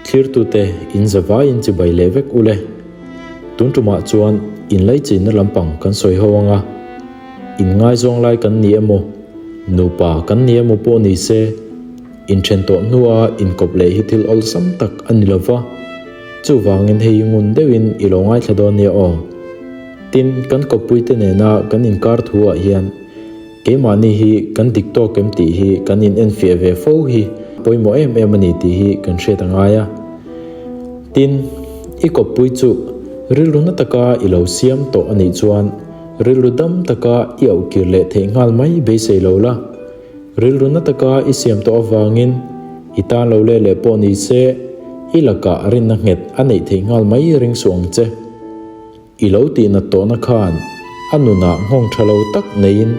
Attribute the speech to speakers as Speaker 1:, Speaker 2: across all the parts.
Speaker 1: Thlirtute in zavaiin chibai leh vek ule. Tun tumah chuan inlaichinna lampang kan sawi ho anga, inngaizawng lai kan ni emaw, nupa kan ni emaw pawh ni se, inthen tawh hnua inkawp leh hi thil awlsam tak a ni lova, chuvangin hei ngun deuhin i lo ngaithla dawn nia aw. Tin, kan kawppuite nena kan inkar thu ah hian, Keimahni hi kan dik tawk em tih hi kan in enfiah ve fo hi pawimawh em em a ni tih hi kan hriat a ngai a. Tin, i kawppui chu rilru na taka i lo siam tawh a nih chuan rilru dam taka i auhkir leh theih nghal mai beisei lo la. Rilru na taka i siam tawh avangin i tan lo leh leh pawh ni se i lakah rinna nghet a neih theih nghal mai ring suh ang che. I lo tih nat tawhna khan a nunah nghawng tha lo tak neiin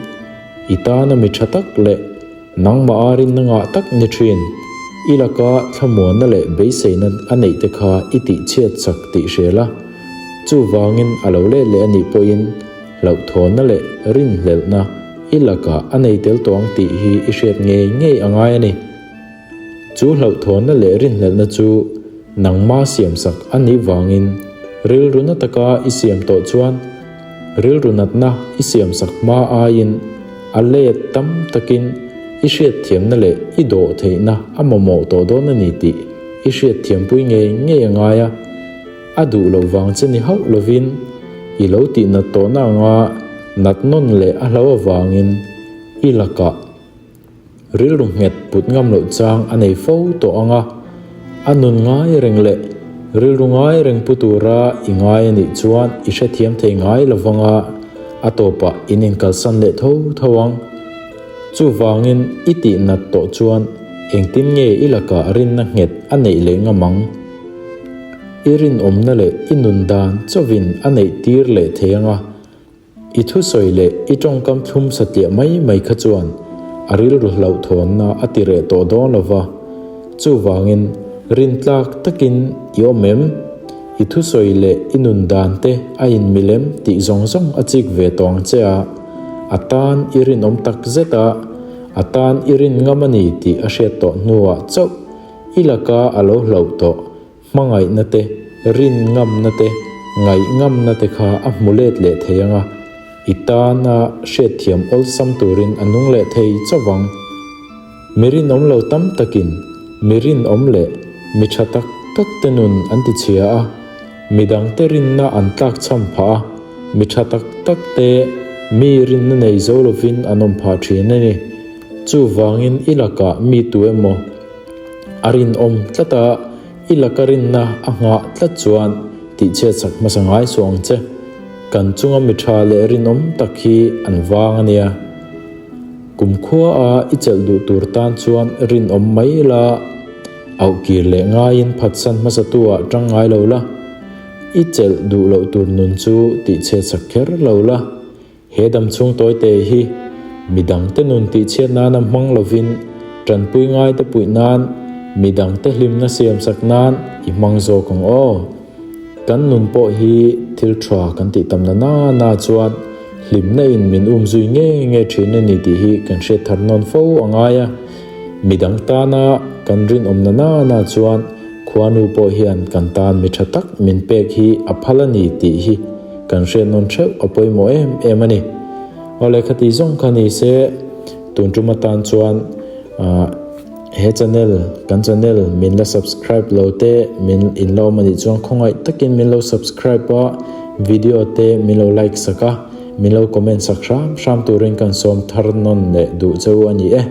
Speaker 1: i tana mi tha tak leh nangmah a rinna ngah tak ni thin. I laka thlamuanna leh beiseina a neih te kha i tih chhiat chak tih hria la, chuvangin a lo let leh a nih pawhin hlauhthawnna leh rinhlelhna i lakah a nei tel tawh ang tih hi i hriat ngei ngei a ngai a ni. Chu hlauhthawnna leh rinhlelhna chu nangma siamsak a nih vangin rilru na taka i siam tawh chuan rilru natna i siamsak hma aiin a let tam takin i hriatthiamna leh i dawh theihna a mamawh tawh dawn a ni tih i hriatthiampui ngei ngei a ngai a. A duh loh vang che ni hauh lovin i lo tihnat tawhna anga nat nawn leh a hlo avangin i lakah Rilru nghet put ngam loh chang a nei fo tawh ang a, a nun ngai reng leh rilru ngai reng pu tura i ngai a nih chuan i hrethiam thei ngai lo vang a, a tawpah in inkalsan leh tho tho ang. Chuvangin i tih nat tawh chuan engtin nge i lakah rinna nghet a neih leh ngam ang? I rinawmna leh i nun dan chauhin a neih tir leh thei ang a. I thusawi leh i tawngkam thlum satliah mai mai kha chuan a rilru hlauhthawnna a ti reh tawh dawn lo va, chuvangin rintlak takin i awm em? I thusawi leh i nun dan te a inmilem tih zawng zawng a chik ve tawh ang che a, a tan i rinawm tak zet a, a tan i rin ngam a ni tih a hriat tawh hnuah chauh i laka a lo hlauh tawh. Hmangaihna te, rin ngamna te, ngaih ngamna te kha a hmu let leh thei ang a, i tana hriatthiam awlsam turin a nung leh thei chauh vang. Mi rinawm lo tam takin mi rinawm leh mi tha tak tak te nun an ti chhia a, mi dangte rinna an tlakchham phah a, mi tha tak tak te mi rinna nei zo lovin an awm phah thin a ni. Chuvangin i lakah mi tu emaw A rinawm tlat a, i laka rinna a nghah tlat chuan tihchhiat sak hmasa ngai suh ang che. Kan chunga mi tha leh rinawm tak hi an vang a nia. Kumkhua a i chelh duh tur tan chuan rinawm mai la, auhkir leh ngaiin phatsan hmasatu ah tang ngai lo la, i chelh duh loh tur nun chu tihchhiat sak kher lo la. He damchhung tawite hi midangte nun tihchhiat nana hmang lovin tanpui ngaite puih nan, midangte hlimna siamsak nan i hmang zawk ang aw. Kan nun pawh hi thil tha kan tih tam na na na chuan hlimna in min um zui nge nge thin a ni tih hi kan hriat thar nawn fo a ngai a. Midang tana kan rinawm na na na chuan khuanu pawh hian kan tan mi tha tak min pek hi a phal a ni tih hi Kan hriat nawn theuh a pawimawh em em a ni. Awle khati zawng kha ni se tun tum atan chuan he channel kan channel min la subscribe lo te min in lo awm a nih chuan khawngaih takin min lo subscribe a video te min lo like sak a min lo comment sak hram hram turin kan sawm thar nawn leh duh cheu a ni e.